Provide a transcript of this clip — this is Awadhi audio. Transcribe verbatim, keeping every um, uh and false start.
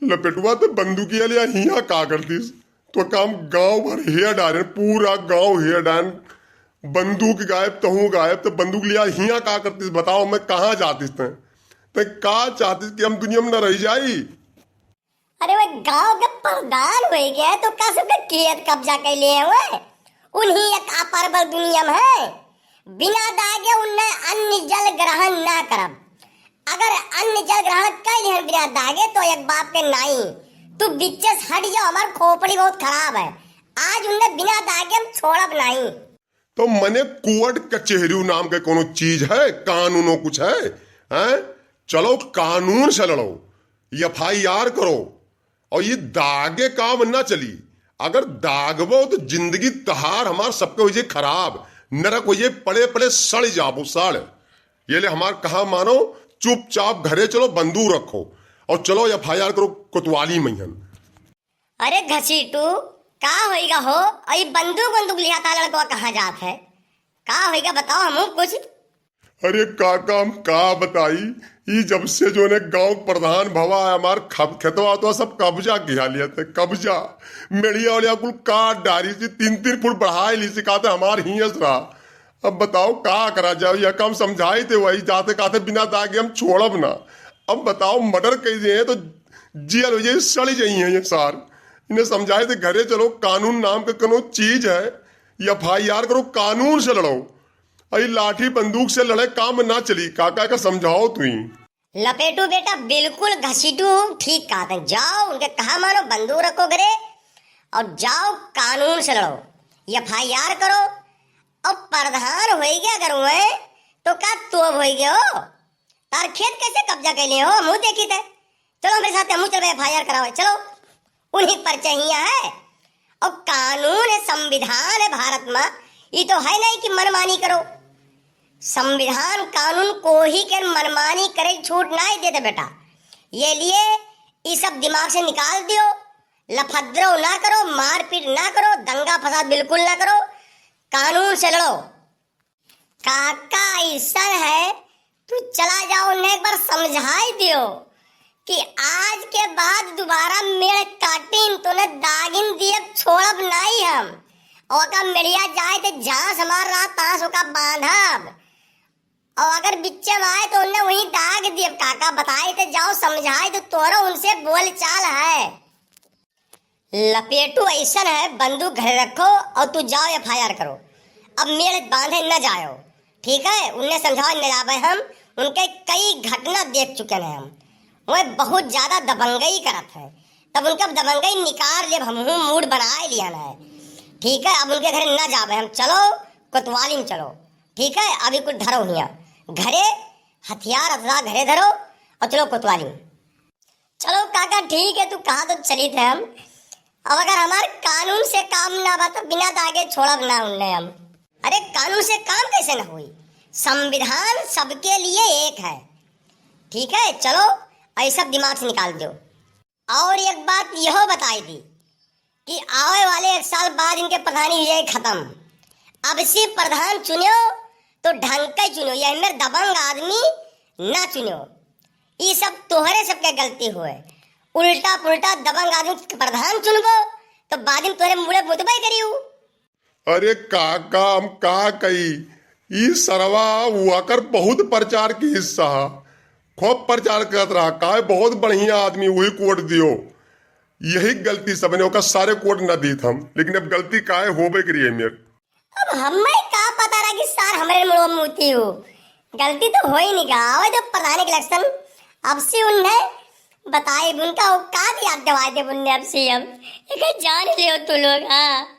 लपेटुआ, तो बंदूकिया लिया हिया का करतीस? तो काम गांव भर हिया डारे, पूरा गांव हिया डान, बंदूक गायब, तहूँ गायब, तो बंदूक लिया हिया का करतीस? बताओ, मैं कहाँ जातीस तैं? तैं का चाहतीस कि हम दुनिया में न रह जाई? अरे, वो गांव के प्रधान हो गए तो का सबके खेत कब्जा कर लिए हुए? उन्हीं एक अपर बल दुनिया में है। बिना दागे उन्हें अन्न जल ग्रहण ना करब। अगर अन्न जल ग्रहण कर लिहन बिना दागे तो एक बाप के नाई। तू बिच्चे से हट जाओ, हमार खोपड़ी बहुत खराब है। आज उन्हें बिना दागे हम छोड़ब नहीं। तो मने कोर्ट कचेहरी नाम के कोनो चीज है, कानूनो कुछ है, हैं? चलो कानून से लड़ो, एफ आई आर करो, और ये दागे काम ना चली। अगर दागबो तो जिंदगी तहार हमार सबके हो जाए खराब, नरक हो जाए, पड़े पड़े सड़ जाबो सड़। ये ले हमार कहा मानो, चुपचाप घरे चलो, बंदूक रखो और चलो एफ आई आर करो कोतवाली महियन। अरे घसीटू, का होइगा हो? अई बंदूक बंदूक लिया था लड़कवा कहाँ जात है? का होइगा बताओ हमहू कुछ। अरे काका, हम का बताई, ई जब से जोने गांव प्रधान भवा है, हमार खब-, खेतवा तो सब कब्जा किया लिया थे, कब्जा। मेड़िया वाले कुल काट डारी सी, तीन तीन फुट बढ़ाए ली सी, कहते हमार हियस रहा। अब बताओ का करा जाओ, यह काम समझाई थे वही जाते कहते बिना दागे हम छोड़ब ना। अब बताओ मर्डर कह दिए हैं तो जियल हो जाए, सड़ जाई हैं ये सार। इन्हें समझाए थे घरे चलो, कानून नाम का कोनो चीज है, एफ आई आर करो, कानून से लड़ो। अई लाठी बंदूक से लड़े काम ना चली, काका का समझाओ तुई। लपेटू बेटा, बिल्कुल घसीटू ठीक कहत हैं। जाओ, उनके कहा मानो, बंदूक रखो घरे और जाओ कानून से लड़ो, एफ आई आर करो। और प्रधान होई गया अगर हुए तो का तोब होई गया हो? तार खेत कैसे कब्जा कर लिए हो? हमहू देखी थे। चलो हमरे साथ, हमहू चलबे, एफ आई आर करावे, चलो। उन्हीं पर चाहिए है। और कानून है, संविधान है भारत में, ये तो है नहीं कि मनमानी करो। संविधान कानून कोही के मनमानी करे छूट नहीं देते बेटा। ये लिए ये सब दिमाग से निकाल दियो। लफद्रो ना करो, मारपीट ना करो, दंगा फसाद बिल्कुल ना करो, कानून से लड़ो। काका ऐसन है, तू चला जाओ, उन्हें एक बार समझाई दियो कि आज के बाद दोबारा मेड़ काटिन तो उन्हें दागिन दिए, छोड़ब नहीं हम। और का मेड़िया जाए तो जहाँ हमार रात तहाँ ओका बांधब। और अगर बिच्चे में आए तो उन्हें वहीं दाग दिए। काका बताए तो जाओ, समझाए तो तोरो उनसे बोल चाल है। लपेटू ऐसन है, बंदूक घरे रखो और तू जाओ एफ आई आर करो। अब मेड़ बांधे न जाओ, ठीक है? उन्हें समझाओ न जावे हम, उनके कई घटना देख चुके हैं हम। वह बहुत ज्यादा दबंगई करत है, तब उनका दबंगई निकाल लेब हमहू, मूड बनाए लिया ना है, ठीक है? अब उनके घरे न जावे हम, चलो कोतवाली में चलो, ठीक है? अभी कुछ धरो हिया घरे, हथियार हथियार घरे धरो और चलो कोतवाली में। चलो काका ठीक है, तू कहा तो चलित है हम। अब अगर हमार कानून से काम ना बा तो बिना दागे छोड़ब ना उन्हें हम। अरे कानून से काम कैसे ना होई? संविधान सबके लिए एक है, ठीक है? चलो, ये सब दिमाग से निकाल दो। और एक बात यह बताई दी कि आवे वाले एक साल बाद इनके प्रधानी हुई जाए खत्म। अब से प्रधान चुन्यो तो ढंग का ही चुन्यो, यह मेरे दबंग आदमी ना चुन्यो। ई सब तोहरे सबके गलती हुए, उल्टा पुल्टा दबंग आदमी के प्रधान चुनबो तो बाद में तोहरे मुड़े मुतबे करियो। अरे काका, हम का कही, ई सरवा वाकर बहुत प्रचार की हिस्सा हा, खूब प्रचार करत रहा, काहे बहुत बढ़िया आदमी, वही कोट दियो। यही गलती सबने, ओका सारे कोट न दीत हम, लेकिन अब गलती काहे होबे करी है मेर। अब हमें का पता रहा कि सार हमरे मुड़वा मूती हो, गलती तो हो ही नहीं गा। आवे तो प्रधान के इलेक्शन, अब से उन्हें बताए उनका वो का याद दिवाए दे उन्हें अब से हम। एक जान लियो तू लोग, हाँ।